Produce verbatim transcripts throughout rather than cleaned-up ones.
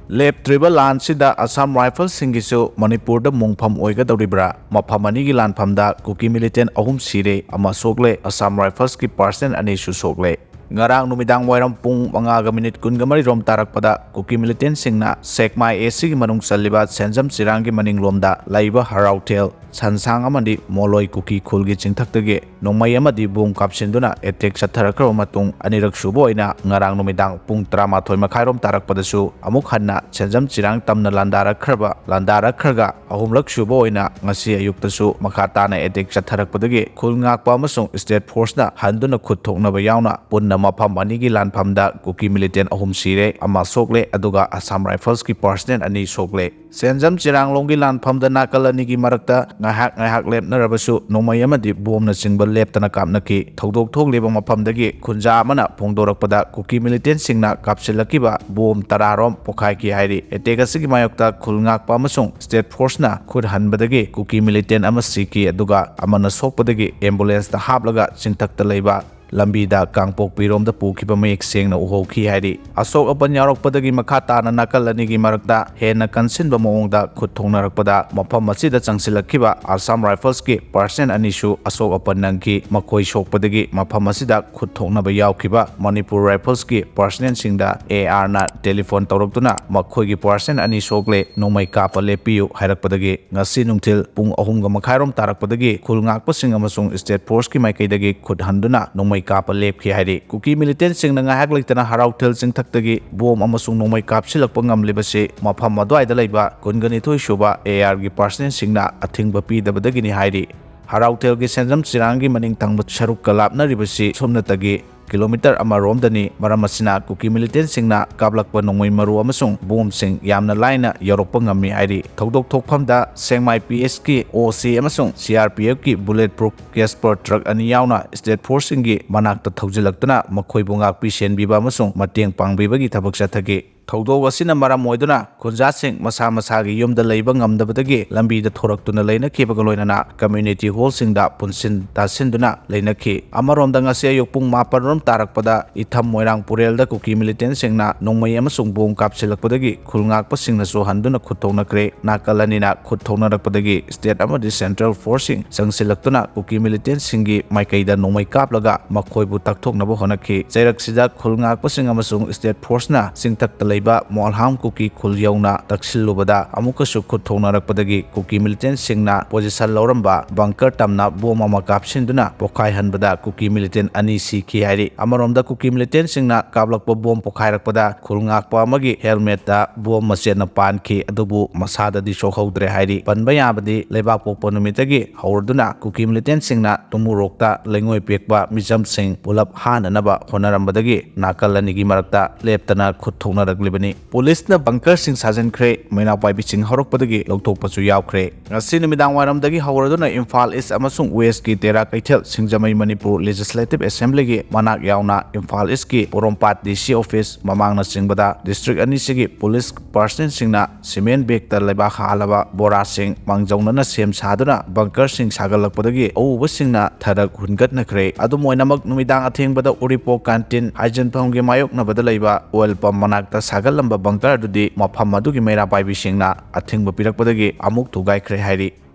ꯂꯦꯞꯇ꯭ꯔꯤꯕ ꯂꯥꯟꯁꯤꯗ ꯑꯁꯥꯝ ꯔꯥꯏꯐꯜꯁꯤꯡꯒꯤꯁꯨ ꯃꯅꯤꯄꯨꯔꯗ ꯃꯣꯡꯐꯝ ꯑꯣꯏꯒꯗꯧꯔꯤꯕ꯭ꯔꯥ? ꯃꯐꯝ ꯑꯅꯤꯒꯤ ꯂꯥꯟꯐꯝꯗ ꯀꯨꯀꯤ ꯃꯤꯂꯤꯇꯦꯟ ꯑꯍꯨꯝ ꯁꯤꯔꯦ, ꯑꯃ ꯁꯣꯛꯂꯦ꯫ ꯑꯁꯥꯝ ꯔꯥꯏꯐꯜꯁꯀꯤ ꯄꯥꯔꯁꯅꯦꯜ ꯑꯅꯤꯁꯨ ꯁꯣꯛꯂꯦ꯫ ꯉꯔꯥꯡ ꯅꯨꯃꯤꯗꯥꯡ ꯋꯥꯏꯔꯝ ꯄꯨꯡ ꯃꯉꯥꯒ ꯃꯤꯅꯤꯠ ꯀꯨꯟꯒ ꯃꯔꯤ ꯔꯣꯝ ꯇꯥꯔꯛꯄꯗ ꯀꯨꯀꯤ ꯃꯤꯂꯤꯇꯦꯟꯁꯤꯡꯅ ꯁꯦꯛꯃꯥꯏ ꯑꯦꯁꯤꯒꯤ ꯃꯅꯨꯡ ꯆꯜꯂꯤꯕ ꯁꯦꯟꯖꯝ ꯆꯤꯔꯥꯡꯒꯤ ꯃꯅꯤꯡꯂꯣꯝꯗ ꯂꯩꯕ ꯍꯔꯥꯎꯊꯦꯜ ꯁꯟꯁꯥꯡ ꯑꯃꯗꯤ ꯃꯣꯂꯣꯏ ꯀꯨꯀꯤ ꯈꯨꯜꯒꯤ ꯆꯤꯡꯊꯛꯇꯒꯤ ꯅꯣꯡꯃꯩ ꯑꯃꯗꯤ ꯕꯣꯝ ꯀꯥꯞꯁꯤꯟꯗꯨꯅ ꯑꯦꯇꯦꯛ ꯆꯠꯊꯔꯛꯈ꯭ꯔꯕ ꯃꯇꯨꯡ, ꯑꯅꯤꯔꯛ ꯁꯨꯕ ꯑꯣꯏꯅ ꯉꯔꯥꯡ ꯅꯨꯃꯤꯗꯥꯡ ꯄꯨꯡ ꯇꯔꯥꯃꯥꯊꯣꯏ ꯃꯈꯥꯏꯔꯣꯝ ꯇꯥꯔꯛꯄꯗꯁꯨ ꯑꯃꯨꯛ ꯍꯟꯅ ꯁꯦꯟꯖꯝ ꯆꯤꯔꯥꯡ ꯇꯝꯅ ꯂꯥꯟꯗꯥꯔꯛꯈ꯭ꯔꯕ, ꯂꯥꯟꯗꯥꯔꯛꯈ꯭ꯔꯒ ꯑꯍꯨꯝꯂꯛ ꯁꯨꯕ ꯑꯣꯏꯅ ꯉꯁꯤ ꯑꯌꯨꯛꯇꯁꯨ ꯃꯈꯥ ꯇꯥꯅ ꯑꯦꯇꯦꯛ ꯆꯠꯊꯔꯛꯄꯗꯒꯤ ꯈꯨꯜ ꯉꯥꯛꯄ ꯑꯃꯁꯨꯡ ꯁ꯭ꯇꯦꯠ ꯐꯣꯔꯁꯅ ꯍꯟꯗꯨꯅ ꯈꯨꯠ ꯊꯣꯛꯅꯕ ꯌꯥꯎꯅ ꯄꯨꯟꯅ ꯃꯐꯝ ꯑꯅꯤꯒꯤ ꯂꯥꯟꯐꯝꯗ ꯀꯨꯀꯤ ꯃꯤꯂꯤꯇꯦꯟ ꯑꯍꯨꯝ ꯁꯤꯔꯦ, ꯑꯃ ꯁꯣꯛꯂꯦ, ꯑꯗꯨꯒ ꯑꯁꯥꯝ ꯔꯥꯏꯐꯜꯁꯀꯤ ꯄꯥꯔꯁꯅꯦꯜ ꯑꯅꯤ ꯁꯣꯛꯂꯦ꯫ ꯁꯦꯟꯖꯝ ꯆꯤꯔꯥꯡꯂꯣꯡꯒꯤ ꯂꯥꯟꯐꯝꯗ ꯅꯥꯀꯜ ꯑꯅꯤꯒꯤ ꯃꯔꯛꯇ ꯉꯥꯏꯍꯥꯛ ꯉꯥꯏꯍꯥꯛ ꯂꯦꯞꯅꯔꯕꯁꯨ ꯅꯣꯡꯃꯩ ꯑꯃꯗꯤ ꯕꯣꯝꯅꯆꯤꯡꯕ ꯂꯦꯞꯇꯅ ꯀꯥꯞꯅꯈꯤ꯫ ꯊꯧꯗꯣꯛ ꯊꯣꯛꯂꯤꯕ ꯃꯐꯝꯗꯒꯤ ꯈꯨꯟꯖꯥ ꯑꯃꯅ ꯐꯣꯡꯗꯣꯔꯛꯄꯗ ꯀꯨꯀꯤ ꯃꯤꯂꯤꯇꯦꯟꯁꯤꯡꯅ ꯀꯥꯞꯁꯤꯜꯂꯛꯈꯤꯕ ꯕꯣꯝ ꯇꯔꯥꯔꯣꯝ ꯄꯣꯈꯥꯏꯈꯤ ꯍꯥꯏꯔꯤ꯫ ꯑꯦꯇꯦꯛ ꯑꯁꯤꯒꯤ ꯃꯥꯌꯣꯛꯇ ꯈꯨꯜ ꯉꯥꯛꯄ ꯑꯃꯁꯨꯡ ꯁ꯭ꯇꯦꯠ ꯐꯣꯔꯁꯅ ꯈꯨꯠ ꯍꯟꯕꯗꯒꯤ ꯀꯨꯀꯤ ꯃꯤꯂꯤꯇꯦꯟ ꯑꯃ ꯁꯤꯈꯤ, ꯑꯗꯨꯒ ꯑꯃꯅ ꯁꯣꯛꯄꯗꯒꯤ ꯑꯦꯝꯕꯨꯂꯦꯟꯁꯇ ꯍꯥꯞꯂꯒ ꯆꯤꯡꯊꯛꯇ ꯂꯩꯕ ꯂꯝꯕꯤꯗ ꯀꯥꯡꯄꯣꯛꯄꯤꯔꯣꯝꯗ ꯄꯨꯈꯤꯕ ꯃꯌꯦꯛ ꯁꯦꯡꯅ ꯎꯍꯧꯈꯤ ꯍꯥꯏꯔꯤ꯫ ꯑꯁꯣꯛ ꯑꯄꯟ ꯌꯥꯎꯔꯛꯄꯗꯒꯤ ꯃꯈꯥ ꯇꯥꯅ ꯅꯥꯀꯜ ꯑꯅꯤꯒꯤ ꯃꯔꯛꯇ ꯍꯦꯟꯅ ꯀꯟꯁꯤꯟꯕ ꯃꯑꯣꯡꯗ ꯈꯨꯠ ꯊꯣꯛꯅꯔꯛꯄꯗ ꯃꯐꯝ ꯑꯁꯤꯗ ꯆꯪꯁꯤꯜꯂꯛꯈꯤꯕ ꯑꯁꯥꯝ ꯔꯥꯏꯐꯜꯁꯀꯤ ꯄꯥꯔꯁꯅꯦꯜ ꯑꯅꯤꯁꯨ ꯑꯁꯣꯛ ꯑꯄꯟ ꯅꯪꯈꯤ꯫ ꯃꯈꯣꯏ ꯁꯣꯛꯄꯗꯒꯤ ꯃꯐꯝ ꯑꯁꯤꯗ ꯈꯨꯠ ꯊꯣꯛꯅꯕ ꯌꯥꯎꯈꯤꯕ ꯃꯅꯤꯄꯨꯔ ꯔꯥꯏꯐꯜꯁꯀꯤ ꯄꯥꯔꯁꯅꯦꯜꯁꯤꯡꯗ ꯑꯦ ꯑꯥꯔꯅ ꯇꯦꯂꯤꯐꯣꯟ ꯇꯧꯔꯛꯇꯨꯅ ꯃꯈꯣꯏꯒꯤ ꯄꯥꯔꯁꯅꯦꯜ ꯑꯅꯤ ꯁꯣꯛꯂꯦ, ꯅꯣꯡꯃꯩ ꯀꯥꯞꯄ ꯂꯦꯞꯄꯤꯌꯨ ꯍꯥꯏꯔꯛꯄꯗꯒꯤ ꯉꯁꯤ ꯅꯨꯡꯊꯤꯜ ꯄꯨꯡ ꯑꯍꯨꯝꯒ ꯃꯈꯥꯏꯔꯣꯝ ꯇꯥꯔꯛꯄꯗꯒꯤ ꯈꯨꯜ ꯉꯥꯛꯄꯁꯤꯡ ꯑꯃꯁꯨꯡ ꯁ꯭ꯇꯦꯠ ꯐꯣꯔꯁꯀꯤ ꯃꯥꯏꯀꯩꯗꯒꯤ ꯈꯨꯠ ꯍꯟꯗꯨꯅ ꯅꯣꯡꯃꯩ ꯀꯥꯞꯄ ꯂꯦꯞꯈꯤ ꯍꯥꯏꯔꯤ꯫ ꯀꯨꯀꯤ ꯃꯤꯂꯤꯇꯦꯟꯁꯤꯡꯅ ꯉꯥꯏꯍꯥꯛ ꯂꯩꯇꯅ ꯍꯔꯥꯎꯊꯦꯜ ꯆꯤꯡꯊꯛꯇꯒꯤ ꯕꯣꯝ ꯑꯃꯁꯨꯡ ꯅꯣꯡꯃꯩ ꯀꯥꯞꯁꯤꯜꯂꯛꯄ ꯉꯝꯂꯤꯕꯁꯤ ꯃꯐꯝ ꯑꯗꯨꯋꯥꯏꯗ ꯂꯩꯕ ꯀꯨꯟꯒ ꯅꯤꯊꯣꯏ ꯁꯨꯕ ꯑꯦ ꯑꯥꯔꯒꯤ ꯄꯥꯔꯁꯅꯦꯜꯁꯤꯡꯅ ꯑꯊꯤꯡꯕ ꯄꯤꯗꯕꯗꯒꯤꯅꯤ ꯍꯥꯏꯔꯤ꯫ ꯍꯔꯥꯎꯊꯦꯜꯒꯤ ꯁꯦꯟꯖꯝ ꯆꯤꯔꯥꯡꯒꯤ ꯃꯅꯤꯡ ꯊꯪꯕ ꯁꯔꯨꯛꯀ ꯂꯥꯞꯅꯔꯤꯕꯁꯤ ꯁꯨꯞꯅꯇꯒꯤ ꯀꯤꯂꯣꯃꯤꯇꯔ ꯑꯃꯔꯣꯝꯗꯅꯤ꯫ ꯃꯔꯝ ꯑꯁꯤꯅ ꯀꯨꯀꯤ ꯃꯤꯂꯤꯇꯦꯟꯁꯤꯡꯅ ꯀꯥꯞꯂꯛꯄ ꯅꯣꯡꯃꯩ ꯃꯔꯨ ꯑꯃꯁꯨꯡ ꯕꯣꯝꯁꯤꯡ ꯌꯥꯝꯅ ꯂꯥꯏꯅ ꯌꯧꯔꯛꯄ ꯉꯝꯃꯤ ꯍꯥꯏꯔꯤ꯫ ꯊꯧꯗꯣꯛ ꯊꯣꯛꯐꯝꯗ ꯁꯦꯡꯃꯥꯏ ꯄꯤ ꯑꯦꯁꯀꯤ ꯑꯣ ꯁꯤ ꯑꯃꯁꯨꯡ ꯁꯤ ꯑꯥꯔ ꯄꯤ ꯑꯦꯐꯀꯤ ꯕꯨꯂꯦꯠ ꯄ꯭ꯔꯨꯐ ꯀꯦꯁꯄꯔ ꯇ꯭ꯔꯛ ꯑꯅꯤ ꯌꯥꯎꯅ ꯁ꯭ꯇꯦꯠ ꯐꯣꯔꯁꯁꯤꯡꯒꯤ ꯃꯅꯥꯛꯇ ꯊꯧꯖꯤꯜꯂꯛꯇꯨꯅ ꯃꯈꯣꯏꯕꯨ ꯉꯥꯛꯄꯤ ꯁꯦꯟꯕꯤꯕ ꯑꯃꯁꯨꯡ ꯃꯇꯦꯡ ꯄꯥꯡꯕꯤꯕꯒꯤ ꯊꯕꯛ ꯆꯠꯊꯈꯤ꯫ ꯊꯧꯗꯣꯛ ꯑꯁꯤꯅ ꯃꯔꯝ ꯑꯣꯏꯗꯨꯅ ꯈꯨꯟꯖꯥꯁꯤꯡ ꯃꯁꯥ ꯃꯁꯥꯒꯤ ꯌꯨꯝꯗ ꯂꯩꯕ ꯉꯝꯗꯕꯗꯒꯤ ꯂꯝꯕꯤꯗ ꯊꯣꯔꯛꯇꯨꯅ ꯂꯩꯅꯈꯤꯕꯒ ꯂꯣꯏꯅꯅ community hall ꯁꯤꯡꯗ ꯄꯨꯟꯁꯤꯟ ꯇꯥꯁꯤꯟꯗꯨꯅ ꯂꯩꯅꯈꯤ꯫ ꯑꯃꯔꯣꯝꯗ ꯉꯁꯤ ꯑꯌꯨꯛ ꯄꯨꯡ ꯃꯥꯄꯟ ꯔꯣꯝ ꯇꯥꯔꯛꯄꯗ ꯏꯊꯝ ꯃꯣꯏꯔꯥꯡ ꯄꯨꯔꯦꯜꯗ ꯀꯨꯀꯤ militant ꯁꯤꯡꯅ ꯅꯣꯡꯃꯩ ꯑꯃꯁꯨꯡ ꯕꯣꯝ ꯀꯥꯞꯁꯤꯜꯂꯛꯄꯗꯒꯤ ꯈꯨꯜ ꯉꯥꯛꯄꯁꯤꯡꯅꯁꯨ ꯍꯟꯗꯨꯅ ꯈꯨꯠ ꯊꯧꯅꯈ꯭ꯔꯦ꯫ ꯅꯥꯀꯜ ꯑꯅꯤꯅ ꯈꯨꯠ ꯊꯧꯅꯔꯛꯄꯗꯒꯤ state ꯑꯃꯗꯤ central force ꯁꯤꯡ ꯆꯪꯁꯤꯜꯂꯛꯇꯨꯅ ꯀꯨꯀꯤ militant ꯁꯤꯡꯒꯤ ꯃꯥꯏꯀꯩꯗ ꯅꯣꯡꯃꯩ ꯀꯥꯞꯂꯒ ꯃꯈꯣꯏꯕꯨ ꯇꯛꯊꯣꯛꯅꯕ ꯍꯣꯠꯅꯈꯤ꯫ ꯆꯩꯔꯛꯁꯤꯗ ꯈꯨꯜ ꯉꯥꯛꯄꯁꯤꯡ ꯑꯃꯁꯨꯡ state force ꯅ ꯆꯤꯡꯊꯛꯇ ꯂꯩꯕ ꯃꯣꯜꯍꯥꯝ ꯀꯨꯀꯤ ꯈꯨꯜ ꯌꯧꯅ ꯇꯛꯁꯤꯜꯂꯨꯕꯗ ꯑꯃꯨꯛꯀꯁꯨ ꯈꯨꯠ ꯊꯧꯅꯔꯛꯄꯗꯒꯤ ꯀꯨꯀꯤ militant ꯁꯤꯡꯅ position ꯂꯧꯔꯝꯕ bunker ꯇꯝꯅ ꯕꯣꯝ ꯑꯃ ꯀꯥꯞꯁꯤꯟꯗꯨꯅ ꯄꯣꯈꯥꯏꯍꯟꯕꯗ ꯀꯨꯀꯤ militant ꯑꯅꯤ ꯁꯤꯈꯤ ꯍꯥꯏꯔꯤ꯫ ꯑꯃꯔꯣꯝꯗ ꯀꯨꯀꯤ militant ꯁꯤꯡꯅ ꯀꯥꯞꯂꯛꯄ ꯕꯣꯝ ꯄꯣꯈꯥꯏꯔꯛꯄꯗ ꯈꯨꯜ ꯉꯥꯛꯄ ꯑꯃꯒꯤ helmet ꯇ ꯕꯣꯝ ꯃꯆꯦꯠꯅ ꯄꯥꯟꯈꯤ, ꯑꯗꯨꯕꯨ ꯃꯁꯥꯗꯗꯤ ꯁꯣꯛꯍꯧꯗ꯭ꯔꯦ ꯍꯥꯏꯔꯤ꯫ ꯄꯟꯕ ꯌꯥꯕꯗꯤ ꯂꯩꯕꯥꯛꯄꯣꯛꯄ ꯅꯨꯃꯤꯠꯇꯒꯤ ꯍꯧꯔꯗꯨꯅ ꯀꯨꯀꯤ militant ꯁꯤꯡꯅ ꯇꯨꯃꯨꯔꯣꯛꯇ ꯂꯩꯉꯣꯏ ꯄꯦꯛꯄ ꯃꯤꯆꯝꯁꯤꯡ ꯄꯨꯂꯞ ꯍꯥꯅꯅꯕ ꯍꯣꯠꯅꯔꯝꯕꯗꯒꯤ ꯅꯥꯀꯜ ꯑꯅꯤꯒꯤ ꯃꯔꯛꯇ ꯂꯦꯞꯇꯅ ꯈꯨꯠ ꯊꯣꯛꯅꯔꯛꯂꯤꯕꯅꯤ꯫ Police ꯅ bunker ꯁꯤꯡ ꯁꯥꯖꯤꯟꯈ꯭ꯔꯦ, ꯃꯩꯔꯥ ꯄꯥꯏꯕꯤꯁꯤꯡ ꯍꯧꯔꯛꯄꯗꯒꯤ ꯂꯧꯊꯣꯛꯄꯁꯨ ꯌꯥꯎꯈ꯭ꯔꯦ꯫ ꯉꯁꯤ ꯅꯨꯃꯤꯗꯥꯡ ꯋꯥꯏꯔꯝꯗꯒꯤ ꯍꯧꯔꯗꯨꯅ ꯏꯝꯐꯥꯜ East ꯑꯃꯁꯨꯡ West ꯀꯤ ꯇꯦꯔꯥ ꯀꯩꯊꯦꯜ ꯁꯤꯡꯖꯃꯩ ꯃꯅꯤꯄꯨꯔ Legislative Assembly ꯒꯤ ꯃꯅꯥꯛ ꯌꯥꯎꯅ ꯏꯝꯐꯥꯜ East ꯀꯤ ꯄꯣꯔꯣꯝꯄꯥꯠ D C office ꯃꯃꯥꯡꯅꯆꯤꯡꯕꯗ district ꯑꯅꯤꯁꯤꯒꯤ police personnel ꯁꯤꯡꯅ cement bag ꯇ ꯂꯩꯕꯥꯛ ꯍꯥꯜꯂꯕ ꯕꯣꯔꯥꯁꯤꯡ ꯃꯥꯡꯖꯧꯅꯅ ꯁꯦꯝ ꯁꯥꯗꯨꯅ bunker ꯁꯤꯡ ꯁꯥꯒꯠꯂꯛꯄꯗꯒꯤ ꯑꯎꯕꯁꯤꯡꯅ ꯊꯔꯛ ꯍꯨꯟꯒꯠꯅꯈ꯭ꯔꯦ꯫ ꯑꯗꯨꯝ ꯑꯣꯏꯅꯃꯛ, ꯅꯨꯃꯤꯗꯥꯡ ꯑꯊꯦꯡꯕꯗ ꯎꯔꯤꯄꯣꯛ canteen ꯍꯥꯏꯖꯤꯟꯐꯝꯒꯤ ꯃꯥꯌꯣꯛꯅꯕꯗ ꯂꯩꯕ oil pump ꯃꯅꯥꯛꯇ ꯁꯥꯒꯠꯂꯝꯕ bunker ꯑꯗꯨꯗꯤ ꯃꯐꯝ ꯑꯗꯨꯒꯤ ꯃꯩꯔꯥ ꯄꯥꯏꯕꯤꯁꯤꯡꯅ ꯑꯊꯤꯡꯕ ꯄꯤꯔꯛꯄꯗꯒꯤ ꯑꯃꯨꯛ ꯊꯨꯒꯥꯏꯈ꯭ꯔꯦ ꯍꯥꯏꯔꯤ꯫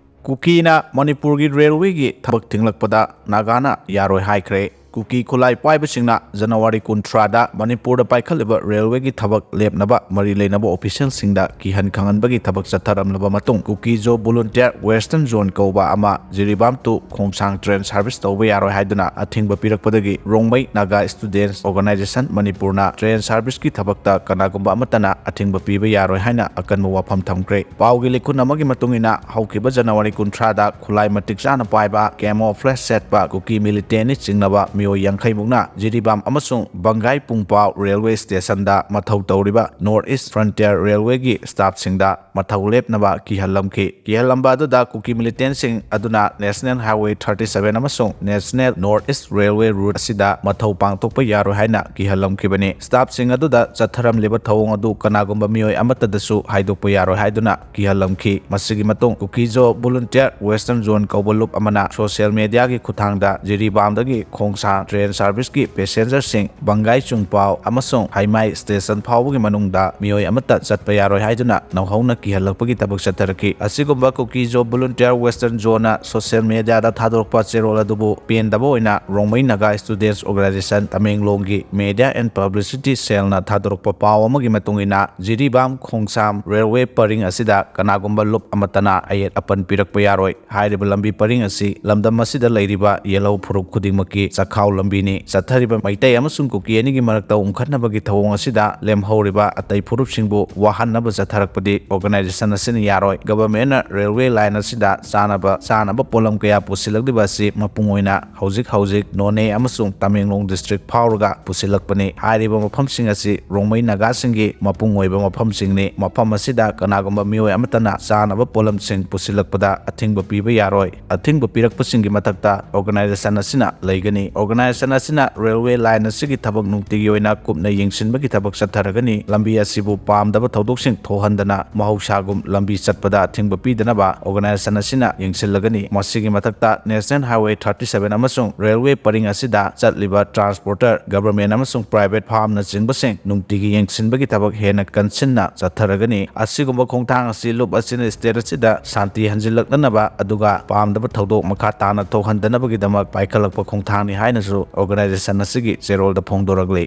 ꯀꯨꯀꯤꯅ ꯃꯅꯤꯄꯨꯔꯒꯤ railway ꯒꯤ ꯊꯕꯛ ꯊꯤꯡꯂꯛꯄꯗ ꯅꯥꯒꯥꯅ ꯌꯥꯔꯣꯏ ꯍꯥꯏꯈ꯭ꯔꯦ꯫ ꯀꯨꯀꯤ ꯈꯨꯠꯂꯥꯏ ꯄꯥꯏꯕꯁꯤꯡꯅ ꯖꯅꯋꯥꯔꯤ ꯀꯨꯟꯊ꯭ꯔꯥꯗ ꯃꯅꯤꯄꯨꯔꯗ ꯄꯥꯏꯈꯠꯂꯤꯕ railway ꯒꯤ ꯊꯕꯛ ꯂꯦꯞꯅꯕ ꯃꯔꯤ ꯂꯩꯅꯕ official ꯁꯤꯡꯗ ꯀꯤꯍꯟ ꯈꯪꯍꯟꯕꯒꯤ ꯊꯕꯛ ꯆꯠꯊꯔꯝꯂꯕ ꯃꯇꯨꯡ, ꯀꯨꯀꯤꯖꯣ volunteer Western Zone ꯀꯧꯕ ꯑꯃ ꯖꯤꯔꯤꯕꯥꯝ to ꯈꯣꯡꯁꯥꯡ train service ꯇꯧꯕ ꯌꯥꯔꯣꯏ ꯍꯥꯏꯗꯨꯅ ꯑꯊꯤꯡꯕ ꯄꯤꯔꯛꯄꯗꯒꯤ ꯔꯣꯡꯃꯩ ꯅꯥꯒꯥ Students Organisation ꯃꯅꯤꯄꯨꯔꯅ train service ꯀꯤ ꯊꯕꯛꯇ ꯀꯅꯥꯒꯨꯝꯕ ꯑꯃꯠꯇꯅ ꯑꯊꯤꯡꯕ ꯄꯤꯕ ꯌꯥꯔꯣꯏ ꯍꯥꯏꯅ ꯑꯀꯟꯕ ꯋꯥꯐꯝ ꯊꯝꯈ꯭ꯔꯦ꯫ ꯄꯥꯎꯒꯤ ꯂꯤꯈꯨꯟ ꯑꯃꯒꯤ ꯃꯇꯨꯡ ꯏꯟꯅ, ꯍꯧꯈꯤꯕ ꯖꯅꯋꯥꯔꯤ ꯀꯨꯟꯊ꯭ꯔꯥꯗ ꯈꯨꯠꯂꯥꯏ ꯃꯇꯤꯛ ꯆꯥꯅ ꯄꯥꯏꯕ camouflage ꯁꯦꯠꯄ ꯀꯨꯀꯤ militant ꯅꯤ ꯆꯤꯡꯅꯕ ꯃꯤꯑꯣꯏ ꯌꯥꯡꯈꯩ ꯃꯨꯛꯅ ꯖꯤꯔꯤꯕꯥꯝ ꯑꯃꯁꯨꯡ ꯕꯪꯒꯥꯏ ꯄꯨꯡꯄꯥꯎ ꯔꯦꯜꯋꯦ ꯁ꯭ꯇꯦꯁꯟꯗ ꯃꯊꯧ ꯇꯧꯔꯤꯕ ꯅꯣꯔꯠ ꯏꯁ ꯐ꯭ꯔꯟꯇꯤꯌꯔ ꯔꯦꯜꯋꯦꯒꯤ ꯁ꯭ꯇꯥꯐꯁꯤꯡꯗ ꯃꯊꯧ ꯂꯦꯞꯅꯕ ꯀꯤꯍꯜꯂꯝꯈꯤ꯫ ꯀꯤꯍꯜꯂꯝꯕ ꯑꯗꯨꯗ ꯀꯨꯀꯤ ꯃꯤꯂꯤꯇꯦꯟꯁꯤꯡ ꯑꯗꯨꯅ ꯅꯦꯁꯅꯦꯜ ꯍꯥꯏꯋꯦ ꯊꯥꯔꯇꯤ ꯁꯚꯦꯟ ꯑꯃꯁꯨꯡ national north east railway route ꯑꯁꯤꯗ ꯃꯊꯧ ꯄꯥꯡꯊꯣꯛꯄ ꯌꯥꯔꯣꯏ ꯍꯥꯏꯅ ꯀꯤꯍꯜꯂꯝꯈꯤꯕꯅꯤ꯫ ꯁ꯭ꯇꯥꯐꯁꯤꯡ ꯑꯗꯨꯗ ꯆꯠꯊꯔꯝꯂꯤꯕ ꯊꯧꯑꯣꯡ ꯑꯗꯨ ꯀꯅꯥꯒꯨꯝꯕ ꯃꯤꯑꯣꯏ ꯑꯃꯠꯇꯗꯁꯨ ꯍꯥꯏꯗꯣꯛꯄ ꯌꯥꯔꯣꯏ ꯍꯥꯏꯗꯨꯅ ꯀꯤꯍꯜꯂꯝꯈꯤ꯫ ꯃꯁꯤꯒꯤ ꯃꯇꯨꯡ ꯀꯨꯀꯤꯖꯣ ꯚꯣꯂꯨꯟꯇꯤꯌꯔ ꯋꯦꯁꯇꯔꯟ ꯖꯣꯟ ꯀꯧꯕ ꯂꯨꯞ ꯑꯃꯅ ꯁꯣꯁꯤꯌꯦꯜ ꯃꯦꯗꯤꯌꯥꯒꯤ ꯈꯨꯠꯊꯥꯡꯗ ꯖꯤꯔꯤꯕꯥꯝꯗꯒꯤ ꯈꯣꯡꯁꯥꯡ ꯇ꯭ꯔꯦꯟ ꯁꯥꯔꯚꯤꯁꯀꯤ ꯄꯦꯁꯦꯟꯖꯔꯁꯤꯡ ꯕꯪꯒꯥꯏ ꯆꯨꯡꯄꯥꯎ ꯑꯃꯁꯨꯡ ꯍꯥꯏꯃꯥꯏ ꯁ꯭ꯇꯦꯁꯟ ꯐꯥꯎꯕꯒꯤ ꯃꯅꯨꯡꯗ ꯃꯤꯑꯣꯏ ꯑꯃꯠꯇ ꯆꯠꯄ ꯌꯥꯔꯣꯏ ꯍꯥꯏꯗꯨꯅ ꯅꯧꯍꯧꯅ ꯀꯤꯍꯜꯂꯛꯄꯒꯤ ꯊꯕꯛ ꯆꯠꯊꯔꯛꯈꯤ꯫ ꯑꯁꯤꯒꯨꯝꯕ ꯀꯨꯀꯤꯖꯣ ꯚꯣꯂꯨꯟꯇꯤꯌꯔ ꯋꯦꯁꯇꯔꯟ ꯖꯣꯟꯅ ꯁꯣꯁꯤꯌꯦꯜ ꯃꯦꯗꯤꯌꯥꯗ ꯊꯥꯗꯣꯔꯛꯄ ꯆꯦꯔꯣꯜ ꯑꯗꯨꯕꯨ ꯄꯦꯟꯗꯕ ꯑꯣꯏꯅ ꯔꯣꯡꯃꯩ ꯅꯥꯒꯥ ꯁ꯭ꯇꯨꯗꯦꯟꯠꯁ ꯑꯣꯔꯒꯅꯥꯏꯖꯦꯁꯟ ꯇꯃꯦꯡꯂꯣꯡꯒꯤ ꯃꯦꯗꯤꯌꯥ ꯑꯦꯟ ꯄꯕ꯭ꯂꯤꯁꯤꯇꯤ ꯁꯦꯜꯅ ꯊꯥꯗꯣꯔꯛꯄ ꯄꯥꯎ ꯑꯃꯒꯤ ꯃꯇꯨꯡ ꯏꯟꯅ ꯖꯤꯔꯤꯕꯥꯝ ꯈꯣꯡꯁꯥꯝ ꯔꯦꯜꯋꯦ ꯄꯔꯤꯡ ꯑꯁꯤꯗ ꯀꯅꯥꯒꯨꯝꯕ ꯂꯨꯞ ꯑꯃꯠꯇꯅ ꯑꯌꯦꯠ ꯑꯄꯟ ꯄꯤꯔꯛꯄ ꯌꯥꯔꯣꯏ꯫ ꯍꯥꯏꯔꯤꯕ ꯂꯝꯕꯤ ꯄꯔꯤꯡ ꯑꯁꯤ ꯂꯝꯗꯝ ꯑꯁꯤꯗ ꯂꯩꯔꯤꯕ ꯌꯦꯜꯍꯧ ꯐꯨꯔꯨꯞ ꯈꯨꯗꯤꯡꯃꯛꯀꯤ ꯆꯈꯥꯎ ꯂꯝꯕꯤꯅꯤ꯫ ꯆꯠꯊꯔꯤꯕ ꯃꯩꯇꯩ ꯑꯃꯁꯨꯡ ꯀꯨꯀꯤ ꯑꯅꯤꯒꯤ ꯃꯔꯛꯇ ꯎꯪꯈꯠꯅꯕꯒꯤ ꯊꯧꯑꯣꯡ ꯑꯁꯤꯗ ꯂꯦꯝꯍꯧꯔꯤꯕ ꯑꯇꯩ ꯐꯨꯔꯨꯞꯁꯤꯡꯕꯨ ꯋꯥꯍꯟꯅꯕ ꯆꯠꯊꯔꯛꯄꯗꯤ ꯑꯣꯔꯒꯅꯥꯏꯖꯦꯁꯟ ꯑꯁꯤꯅ ꯌꯥꯔꯣꯏ꯫ ꯒꯚꯔꯟꯃꯦꯟꯠꯅ ꯔꯦꯜꯋꯦ ꯂꯥꯏꯟ ꯑꯁꯤꯗ ꯆꯥꯅꯕ ꯆꯥꯅꯕ ꯄꯣꯠꯂꯝ ꯀꯌꯥ ꯄꯨꯁꯤꯜꯂꯛꯂꯤꯕ ꯑꯁꯤ ꯃꯄꯨꯡ ꯑꯣꯏꯅ ꯍꯧꯖꯤꯛ ꯍꯧꯖꯤꯛ ꯅꯣꯅꯦ ꯑꯃꯁꯨꯡ ꯇꯃꯦꯡꯂꯣꯡ ꯗꯤꯁꯇ꯭ꯔꯤꯛ ꯐꯥꯎꯔꯒ ꯄꯨꯁꯤꯜꯂꯛꯄꯅꯤ꯫ ꯍꯥꯏꯔꯤꯕ ꯃꯐꯝꯁꯤꯡ ꯑꯁꯤ ꯔꯣꯡꯃꯩ ꯅꯥꯒꯥꯁꯤꯡꯒꯤ ꯃꯄꯨꯡ ꯑꯣꯏꯕ ꯃꯐꯝꯁꯤꯡꯅꯤ꯫ ꯃꯐꯝ ꯑꯁꯤꯗ ꯀꯅꯥꯒꯨꯝꯕ ꯃꯤꯑꯣꯏ ꯑꯃꯠꯇꯅ ꯆꯥꯅꯕ ꯄꯣꯠꯂꯝꯁꯤꯡ ꯄꯨꯁꯤꯜꯂꯛꯄꯗ ꯑꯊꯤꯡꯕ ꯄꯤꯕ ꯌꯥꯔꯣꯏ꯫ ꯑꯊꯤꯡꯕ ꯄꯤꯔꯛꯄꯁꯤꯡꯒꯤ ꯃꯊꯛꯇ ꯑꯣꯔꯒꯅꯥꯏꯖꯦꯁꯟ ꯑꯁꯤꯅ ꯂꯩꯒꯅꯤ꯫ ꯑꯣꯔꯒꯅꯥꯏꯖꯦꯁꯟ ꯑꯁꯤꯅ ꯔꯦꯜꯋꯦ ꯂꯥꯏꯟ ꯑꯁꯤꯒꯤ ꯊꯕꯛ ꯅꯨꯡꯇꯤꯒꯤ ꯑꯣꯏꯅ ꯀꯨꯞꯅ ꯌꯦꯡꯁꯤꯟꯕꯒꯤ ꯊꯕꯛ ꯆꯠꯊꯔꯒꯅꯤ꯫ ꯂꯝꯕꯤ ꯑꯁꯤꯕꯨ ꯄꯥꯝꯗꯕ ꯊꯧꯗꯣꯛꯁꯤꯡ ꯊꯣꯛꯍꯟꯗꯅ ꯃꯍꯧꯁꯥꯒꯨꯝ ꯂꯝꯕꯤ ꯆꯠꯄꯗ ꯑꯊꯤꯡꯕ ꯄꯤꯗꯅꯕ ꯑꯣꯔꯒꯅꯥꯏꯖꯦꯁꯟ ꯑꯁꯤꯅ ꯌꯦꯡꯁꯤꯜꯂꯒꯅꯤ꯫ ꯃꯁꯤꯒꯤ ꯃꯊꯛꯇ ꯅꯦꯁꯅꯦꯜ ꯍꯥꯏꯋꯦ ꯊꯥꯔꯇꯤ ꯁꯚꯦꯟ ꯑꯃꯁꯨꯡ ꯔꯦꯜꯋꯦ ꯄꯔꯤꯡ ꯑꯁꯤꯗ ꯆꯠꯂꯤꯕ ꯇ꯭ꯔꯥꯟꯁꯄꯣꯔꯇꯔ, ꯒꯚꯔꯟꯃꯦꯟꯠ ꯑꯃꯁꯨꯡ ꯄ꯭ꯔꯥꯏꯚꯦꯠ ꯐꯥꯔꯝꯅꯆꯤꯡꯕꯁꯤꯡ ꯅꯨꯡꯇꯤꯒꯤ ꯌꯦꯡꯁꯤꯟꯕꯒꯤ ꯊꯕꯛ ꯍꯦꯟꯅ ꯀꯟꯁꯤꯟꯅ ꯆꯠꯊꯔꯒꯅꯤ꯫ ꯑꯁꯤꯒꯨꯝꯕ ꯈꯣꯡꯊꯥꯡ ꯑꯁꯤ ꯂꯨꯞ ꯑꯁꯤꯅ ꯁ꯭ꯇꯦꯠ ꯑꯁꯤꯗ ꯁꯥꯟꯇꯤ ꯍꯟꯖꯤꯜꯂꯛꯅꯅꯕ ꯑꯗꯨꯒ ꯄꯥꯝꯗꯕ ꯊꯧꯗꯣꯛ ꯃꯈꯥ ꯇꯥꯅ ꯊꯣꯛꯍꯟꯗꯅꯕꯒꯤꯗꯃꯛ ꯄꯥꯏꯈꯠꯂꯛꯄ ꯈꯣꯡꯊꯥꯡꯅꯤ ꯍꯥꯏꯅꯁꯨ ꯑꯣꯔꯒꯅꯥꯏꯖꯦꯁꯟ ꯑꯁꯤꯒꯤ ꯆꯦꯔꯣꯜꯗ ꯐꯣꯡꯗꯣꯔꯛꯂꯤ꯫